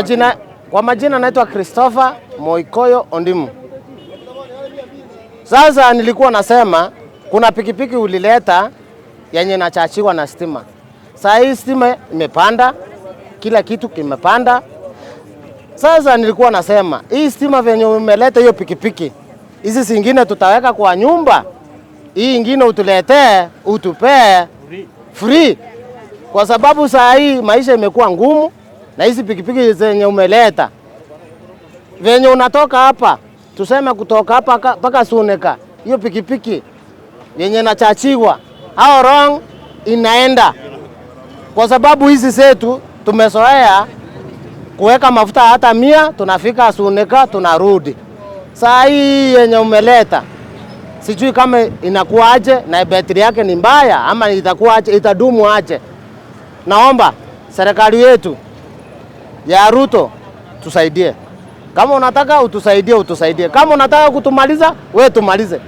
Majina, kwa majina naitwa Christopher Moikoyo Ondimu. Sasa nilikuwa nasema kuna pikipiki ulileta yenye inachachiwa na stima. Saa hii stima imepanda, kila kitu kimepanda. Sasa nilikuwa nasema hii stima venye umeleta hiyo pikipiki, hizi zingine tutaweka kwa nyumba, hii ingine utuletee, utupee free, kwa sababu saa hii maisha imekuwa ngumu, na hizi pikipiki zenye umeleta venye unatoka hapa, tuseme kutoka hapa mpaka Suneka, hiyo pikipiki yenye nachachiwa how long inaenda? Kwa sababu hizi zetu tumezoea kuweka mafuta hata 100, tunafika Suneka tunarudi. Saa hii yenye umeleta sijui kama inakuwaje na betri yake ni mbaya ama itakuwaje, itadumu aje? Naomba serikali yetu ya Ruto tusaidie. Kama unataka utusaidie, utusaidie. Kama unataka kutumaliza, we tumalize.